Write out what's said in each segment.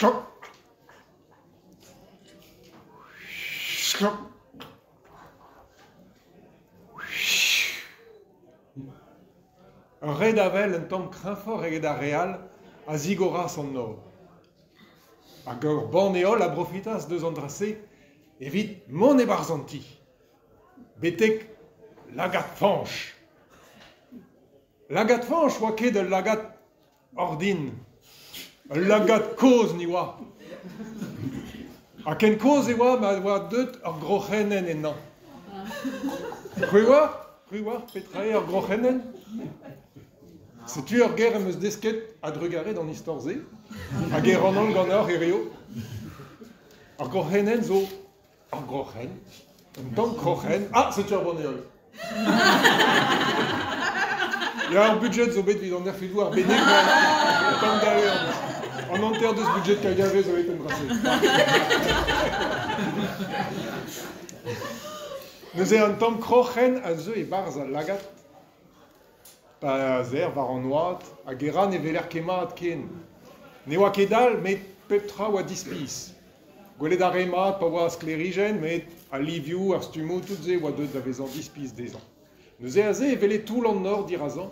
Sklok! Sklok! Ur red-avel un tamm kreñvoc'h eget ar re all a zigoras an nor. Hag ur bann-heol a brofitas deus an dra-se evit mont e-barzh an ti, betek lagad Fañch. Lagad Fañch 'oa ket ul lagad ordin, ul lagad kozh 'ni oa. Ha ken kozh e oa ma oa deuet ur groc'henenn ennañ. C'hwi 'oar? C'hwi 'oar petra eo ur groc'henenn? Setu ur ger am eus desket a-drugarez d'an istor-se hag e rannan ganeoc'h hirio. Ar groc'henenn zo Ar groc'hen, un tamm kroc'hen. Ah, setu ar banneol. Ya, ar budget zo bet evit an erfedoù arbennik un tamm dale an hanter deus budget Kagave zo bet en dra-se. Neuze an tamm kroc'hen a zeu e-barzh al lagad pa 'z eer war an oad hag e ra ne weler ket mat ken. Ne oa ket dall met pep tra oa dispis. Gwelet a rae mat pa oa sklêrijenn met al livioù, ar stummoù, tout-se oa deuet da vezañ dispis dezhañ. Neuze aze e wele toull an nor dirazañ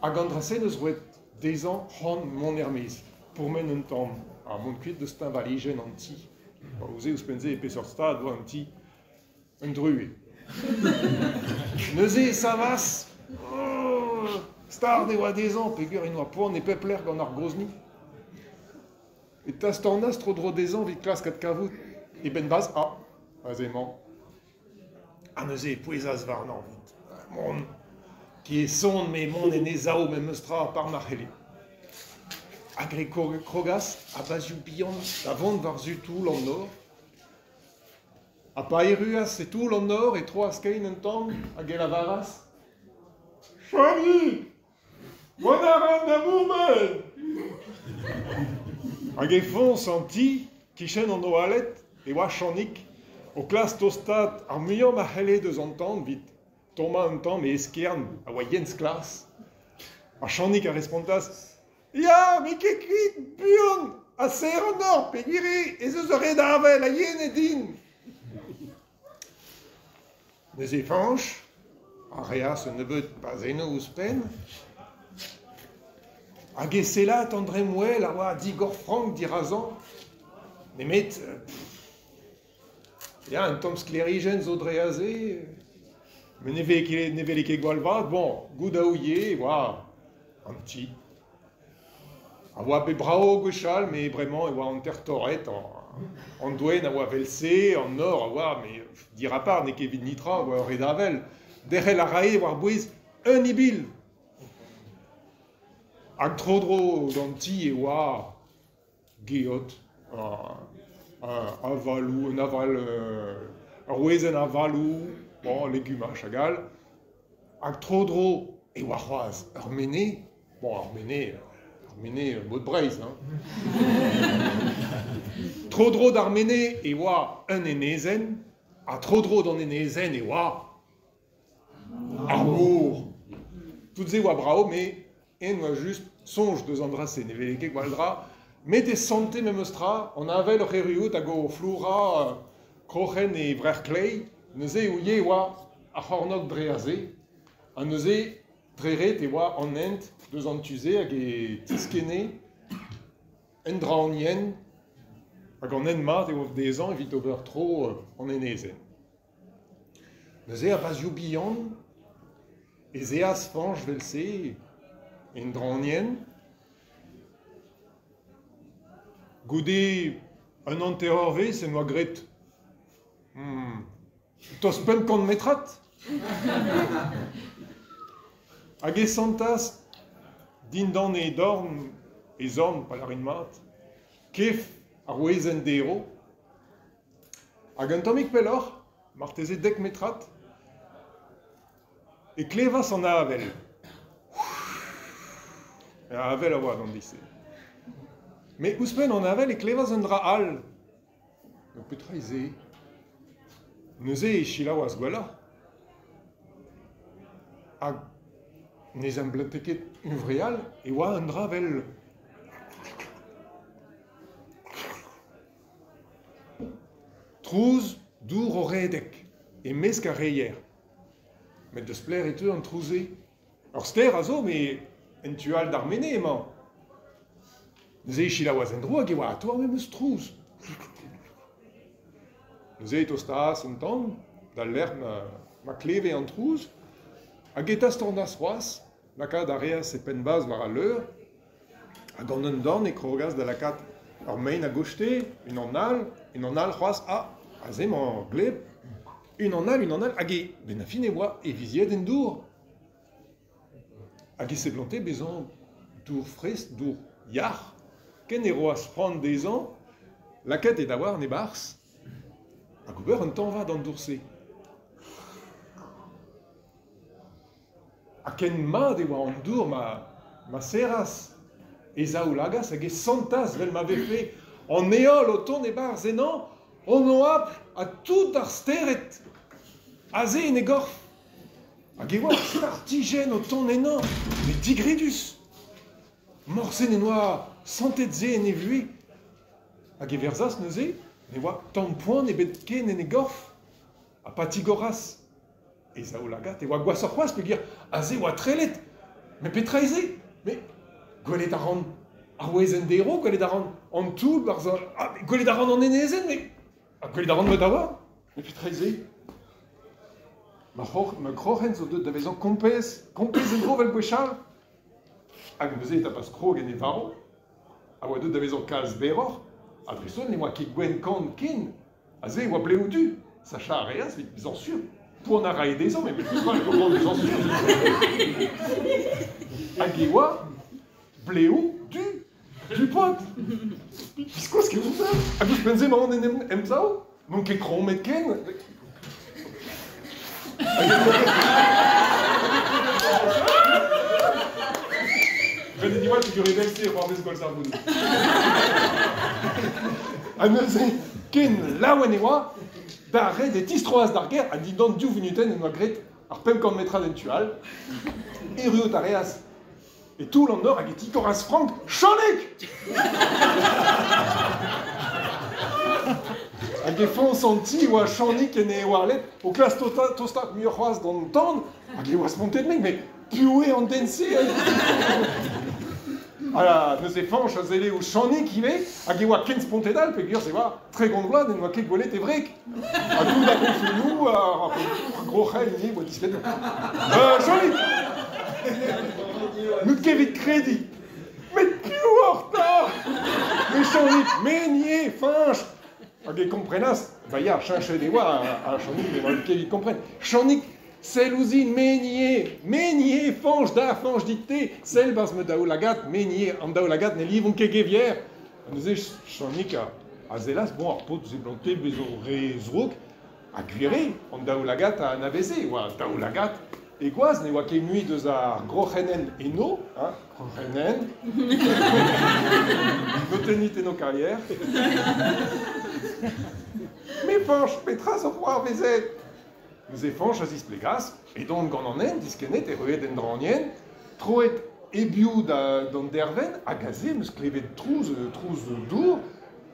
hag an dra-se 'neus roet dezhañ c'hoant mont er-maez, pourmen un tamm ha mont kuit deus teñvalijenn an ti. Pa ouze ouzhpenn-se e peseurt stad oa an ti. Un druez. Neuze e savas. Start e oa dezhañ peogwir en doa poan e pep lec'h gant ar gozhni. E tastornas tro-dro dezhañ evit klask adkavout e benn-bazh. Ah, aze emañ. Ha neuze e pouezas warnañ evit mont ki e son met mont en e sav memes tra par ma c'helle. Hag e krogas a-bazioù bihan da vont war-zu toull an nor. Ha pa erruas e toull an nor e troas kein un tamm hag e lavaras Charlie, mont a ran da bourmen ! Hag e foñs an ti, kichen an oaled, e oa Chanig o klask tostaat ar muiañ ma c'helle deus an tan evit tommañ un tamm e eskern a oa yen-sklas. Ha Chanig a respontas Ya, n'eo ket kuit buan ha serr an nor peogwir eo ez eus ur red-avel ha yen eo din. Neuze Fañch a reas un nebeud pazennoù ouzhpenn hag e sellat an dremmwel a oa digor-frank dirazañ, nemet ya, un tamm sklêrijenn zo dre aze, met ne vez ket ne wele ket gwall vat. Bon, goût a ouie e oa an ti. A oa bet brav gwechall, met bremañ e oa hanter torret. An doenn a oa evel-se, an nor a oa, met dirapar n'eo ket evit netra, e oa ur red-avel. Derc'hel a rae war-bouez un ibil. Hag tro-dro d'an ti e oa geot, avaloù, un aval, ur wezenn avaloù, bon, legumaj hag all. Hag tro-dro e oa c'hoazh ur menez, bon ur menez, ur menez mod Breizh hein. Tro-dro d'ar menez e oa un enezenn, ha tro-dro d'an enezenn e oa Ar mor. Tout se oa brav, met eñ oa just soñj deus an dra-se, ne wele ket gwall dra. Met e sante memes tra an avel oc'h erruout hag o flourañ kroc'hen e vrec'h kleiz. Neuze e ouie e oa ar c'hornôg dre aze. Ha neuze, dre ret e oa an hent deus an tu-se hag e tiskenne un draoñienn hag an hent mat eo dezhañ evit ober tro an enezenn. Neuze a-bazioù bihan ez eas Fañch 'vel-se en draoñienn. Goude un hanter-eurvezh en doa graet tost 500 metrad. Hag e santas dindan e dorn, e zorn pa lârin mat, kef ar wezenn derv. Hag un tammig pelloc'h, marteze dek metrad, e klevas an avel. Avel a oa d'an deiz-se. Met ouzhpenn an avel e klevas un dra all. Petra eo se ? Neuze e selaouas gwelloc'h. Hag ne semblante ket huñvreal e oa un dra 'vel... Trouz dour o redek, e-mesk ar reier. Met deus pelec'h e teu an trouz-se? Ur stêr a zo, met en tu all d'ar menez emañ. Neuze e selaouas en-dro hag e oa atav ar memes trouz. Neuze e tostaas un tamm d'al lec'h ma kleve an trouz hag e tastornas c'hoazh. Lakaat a reas e penn-bazh war al leur ha gant un dorn e krogas da lakaat ur maen a-gostez, unan all, unan all c'hoazh. Ah, aze emañ gleb. Unan all, unan all, hag e benn ar fin e oa e vizied en dour. Hag e seblante bezañ dour fresk, dour yac'h, ken e roas c'hoant dezhañ lakaat e daouarn e-barzh hag ober un tañva d'an dour-se. Ha ken mat e oa an dour ma serras e zaoulagad hag e santas 'vel ma vefe an heol o tont e-barzh ennañ, an oabl ha tout ar stered aze en e gorf. Hag e oa ur startijenn o tont ennañ, met digredus. Morse n'en doa santet se en e vuhez. Hag e verzas neuze ne oa tamm poan ebet ken en e gorf. Ha pa tigoras e zaoulagad e oa gwashoc'h c'hoazh peogwir aze e oa trellet. Met petra eo se? Mais gwelet a ran ar wezenn derv, gwelet a ran an toull 'barzh an... Ah, gwelet a ran an enezenn, met ha gwelet a ran ma daouarn. Met petra eo se? Ma kroc'hen zo deuet da vezañ kompez, kompez en-dro 'vel gwechall. Hag neuze e tapas krog en e varv, a oa deuet da vezañ kalz berroc'h, ha dreist-holl ne oa ket gwenn-kann ken. Aze e oa blev du. Sachañ a reas evit bezañ sur. Poan a rae dezhañ met petra e oa bezañ sur. Hag e oa blev du. Du paotr. Biskoazh ket Hag ouzhpenn-se emaon en emsav. N'on ket krommet ken. Ret eo diwall peogwir evel-se e c'hoarvez gwallzarvoudoù. Ha neuze, ken laouen e oa, d'ar red e tistroas d'ar gêr ha dindan div vunutenn en doa graet ar 500 metrad en tu all. Erruout a reas e toull an nor hag e tigoras frank Chanig! Hag e foñs an ti e oa Chanig en e oaled o klask tostaat muioc'h c'hoazh d'an tan hag e oa spontet-mik met piv eo an den-se? Ha neuze Fañch a selle ouzh Chanig ivez hag e oa ken spontet all peogwir se oa 30 vloaz n'en doa ket gwelet e wreg. Ha tout ar c'honfennoù, ar groc'hell ivez oa diskennet. Chanig! N'out ket evit krediñ. Met piv oc'h 'ta? Me Chanig, me ivez, Fañch! Hag e komprenas, ba ya, cheñchet e oa ar Chanig, ne oa ket evit kompren. Chanig, sell ouzhin, me ivez, me ivez, Fañch da, Fañch dit-te, sell 'barzh ma daoulagad, me ivez, an daoulagad ne livont ket gevier. Ha neuze Chanig a sellas, bon, ar paotr 'seblante bezañ re zrouk, ha gwir eo, an daoulagad a anaveze, e oa daoulagad e gwaz ne oa ket mui deus ar groc'henenn eno, hein, groc'henenn, notennit en ho karier. Me Fañch, petra zo c'hoarvezet? Neuze Fañch a zisplegas, edon gant an hent diskennet, erruet en draoñienn, troet hebiou d'an dervenn, hag aze em eus klevet trouz, trouz dour,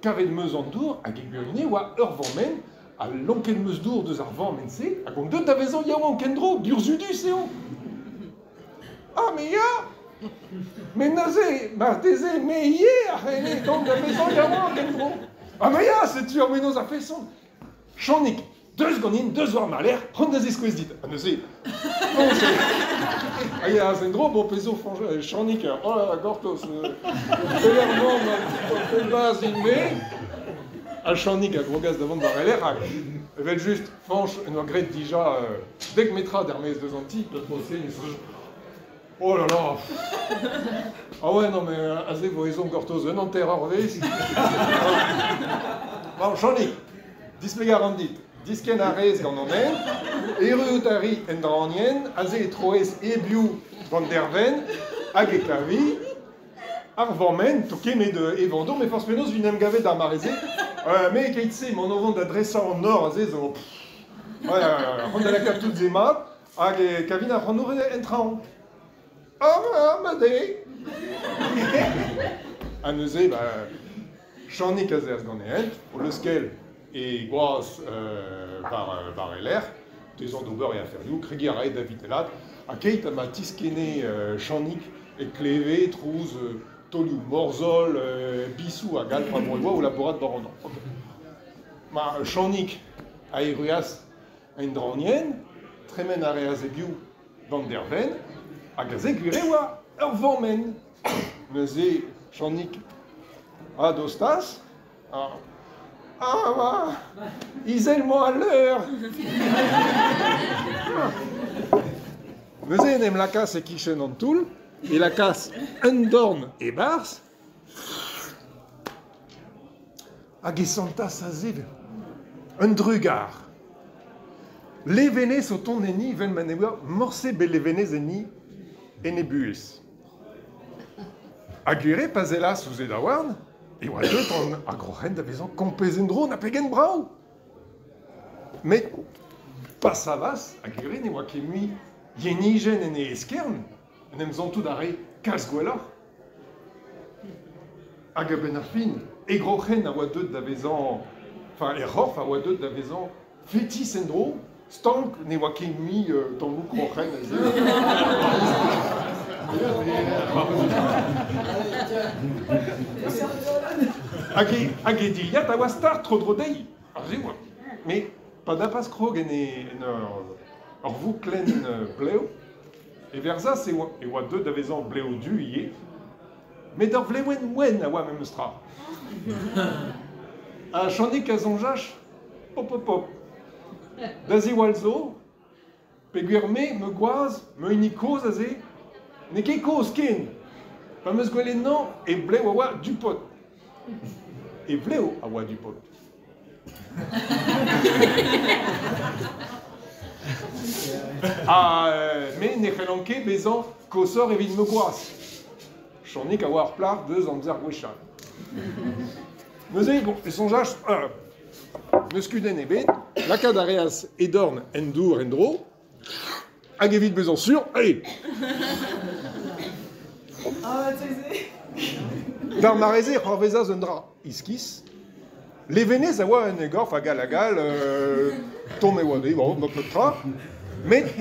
kavet 'm eus an dour, hag e gwirionez e oa ur vammenn, ha lonket 'm eus dour deus ar vammenn-se, hag on deuet da vezañ yaouank en-dro, burzhudus eo! Ah, me ya! Met neuze, marteze, me ivez a c'helle dont da vezañ yaouank en-dro. Ah, me ya, setu ur mennozh a-feson! Chanig, deus ganin, deus war ma lerc'h, c'hoant da ziskouez dit. Ha neuze, Fañch a yeas en-dro, bon, pezh zo Fañch, Chanig, oh là, gortoz, pelec'h emañ ma penn-bazh din-me? Ha Chanig a grogas da vont war e lerc'h, hag evel-just, Fañch en doa graet dija dek metrad er-maez deus an ti, Oh là là! Ah ouais, non mais aze vo ezhomm gortoz un hanter eurvezh. Bon, Chanig, displegañ a ran dit. Diskenn a rez gant an hent, erruout a ri en draoñienn, aze e troez hebiou gant dervenn, hag e kavi ar vammenn, to ket met evañ dour, met forzh penaos 'vin em gavet d'ar mare-se. Me e-keit-se, m'on o vont da dresañ an nor aze zo... Ouais, c'hoant da lakaat tout se mat. Hag e kavin ar c'hanour en traoñ. Ah, ma de! Ha neuze, ba, Chanig a zeas gant e hent, o leuskel. e gwaz war, war e lerc'h, dezhañ d'ober e aferioù, kregiñ a rae da vitellat, ha keit ha ma tiskenne Chanig e kleve trouz taolioù morzhol, bisoù hag all pa oa o labourat war an nor. Ma Chanig a erruas en draoñienn, tremen a reas e-biou d'an dervenn, hag aze gwir e oa ur vammenn. Neuze Chanig a dostas, ah, ah, izel-mañ al leur! Neuze en em lakaas e-kichen an toull, e lakaas un dorn e-barzh, Hag e santas aze un drugar. Levenez o tont enni evel ma ne oa morse bet levenez enni en he buhez. Ha gwir eo pa sellas ouzh he daouarn e oa deuet an agroc'hen da vezañ kompez en-dro na pegen brav! Met pa savas, ha gwir eo ne oa ket mui yenijenn en he eskern, en em santout a rae kalz gwelloc'h. Hag a-benn ar fin, e groc'hen a oa deuet da vezañ, enfin e c'horf a oa deuet da vezañ fetis en-dro, stank ne oa ket mui tammoù kroc'hen aze. Hag e, hag e dilhad a oa start tro-dro dezhi, aze oa. Met pa dapas krog en e, en ur, ur vouklenn blev, E verzas e oa, e oa deuet da vezañ blev du ivez, met ur vlewenn wenn a oa memes tra. Ha Chanig a soñjas, hop hop hop, da ziwall zo, peogwir me, ma gwaz, ma hini kozh aze, n'eo ket kozh ken. Pa 'm eus gwelet 'nañ, e blev a oa du-pod. E vlev a oa du-pod. Ha me ne c'hellan ket bezañ koshoc'h evit ma gwaz. Chanig a oa ur plac'h deus amzer gwechall. Neuze, bon, e soñjas, n'eus kudenn ebet, lakaat a reas e dorn en dour en-dro, hag evit bezañ sur, allez! D'ar mare-se e c'hoarvezas un dra iskis. Levenez a oa en e gorf hag all hag all, tomm e oa dezhi, bon, pep tra. Met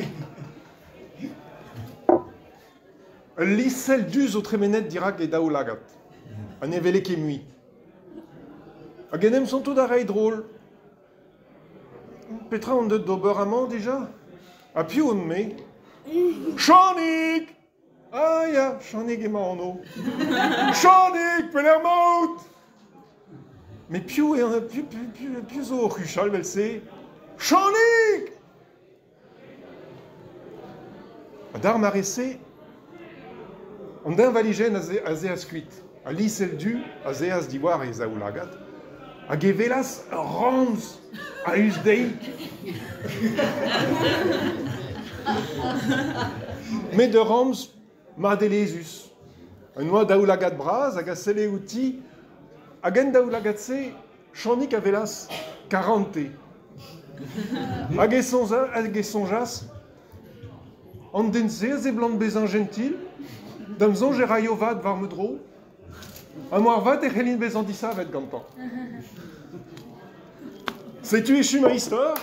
ul lisell du zo tremenet dirak e daoulagad ha ne wele ket mui. Hag en em santout a rae drol. Petra on deuet d'ober amañ dija? Ha piv on-me? Chanig! Ah ya, Chanig emañ anv. Chanig, pelec'h emaout? Met piv eo, piv, piv, piv, piv zo o huchal evel-se? Chanig! Ha d'ar mare-se, an deñvalijenn az eas kuit, al lisel du az eas diwar e zaoulagad, hag e welas ur ramz a-us dezhi. Met ur ramz madelezhus. En doa daoulagad bras hag a selle outi, hag en daoulagad-se, Chanig a welas karante. Hag e soñjas, an den-se a seblant bezañ jentil, da'm soñj e raio vat war ma dro, ha moarvat e c'hellin bezañ disavet gantañ. Setu echu ma istor.